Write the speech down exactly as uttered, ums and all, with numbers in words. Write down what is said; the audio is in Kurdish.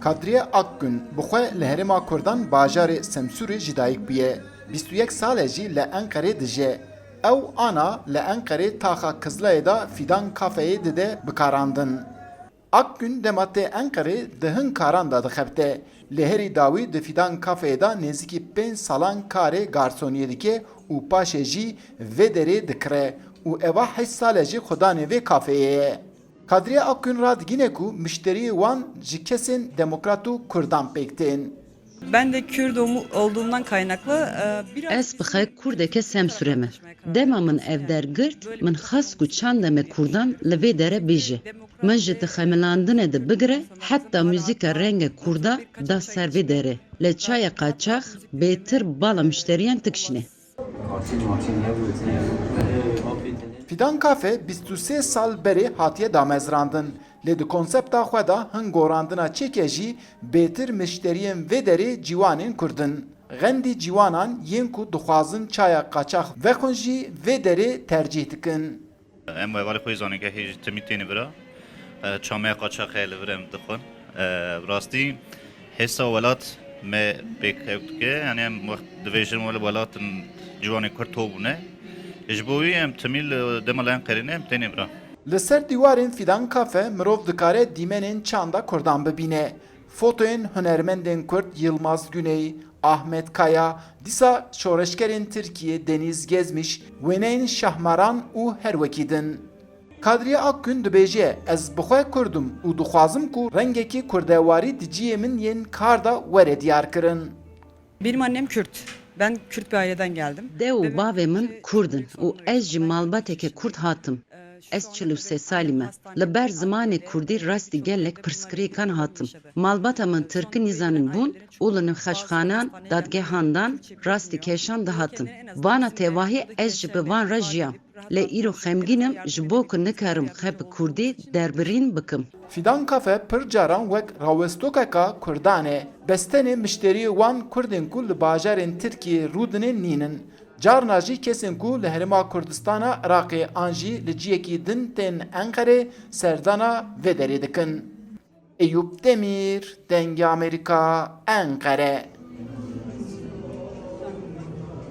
Kadriye Akgün bi xwe li herêma Kurdan bajarê Semsûrê ji dayik bûye. Bîst û yek sal e jî li Enqerê dije. Ew ana li Enqerê taxa Kizlayê de Fidan Kafeyê dide bikarandin. Akgün dema tê Enqerê di hin karan de dixebite. Li herî dawî di Fidan Kafeyê de nêzîkî pênc salan karê garsoniyê dike û paşê jî vê derê dikire û eva heşt sal e jî xudanê vê kafeyê ye. Kadriye Akgün radigîne ku mişteriyê wan ji kesên demokrat û kurdan pêk tên. Ben de Kürt olmu- olduğumdan kaynaklı e, biraz... Ez bi xwe kurdeke Semsûre me. Dema min ev der girt, min xwest ku çanda me kurdan li vê dere bêje. Min ji dixemilandine de bigire heta muzîka renge kurda da ser vê derê. Lê çaya qaçax bêtir bala mişteriyan dikişîne. Fidan Kafe bîst û sê sal berê hatiye damezrandin, lê di konsepta xwe de hin gorandina çêke jî bêtir mişteriyên vê derê ciwanên kurd in. Xendî ciwanan yên ku dixwazin çaya qaçax vexwin jî vê derê tercîh dikin. Em hevalê xwe yê zanîngehê ji timî têne vira. E, çameya qaçax heye li vir em dixwin. E, bi rastî hêsa welat me pêk hev dike. Yanî em wext dibêjin wele welat in ciwanê Kurd to bûne. Ji bo wî em timî li dema li Enqerê ne em têne vira. Li ser dîwarên Fidan Kafe mirov dikare dîmenên çanda kurdan bibîne. Fotoyên hunermendên kurd Yilmaz Güney, Ahmet Kaya, dîsa şoreşgerên Tirkiyê Deniz Gezmiş, wêneyên Şahmaran û her wekî din. Kadriye Akgün dibêje, ez bi xwe kurd im û dixwazim ku rengekî kurdewarî di cihê min yên kar de were diyarkirin. Benim annem Kürt. Ben Kürt bir aileden geldim. Dev û bavê min kurd in û ez ji malbateke kurd hatim. Ez çil û sê salî me. Li ber zimanê kurdî rastî gelek pirsgirêkan hatim. Malbata min tirkî nizanin bûn û li nexweşxanan, dadgehandan, rastî kêşan dihatin. Vana tevahî ez ji bi van re jiyam. Lê îro xemgîn im ji bo ku nikarim xwe bi kurdî derbirîn bikim. Fidan Kafe pir caran wek rawestokeka kurdan e. Bes tenê mişteriyê wan kurdên ku li bajarên Tirkiyê rûdinê nînin. Carna jî kesên ku li Herêma Kurdistana Iraqê an jî li ciyekî din tên Enqerê serdana vê derê dikin. Eyûp Demîr, Dengê Amerîka, Enqere.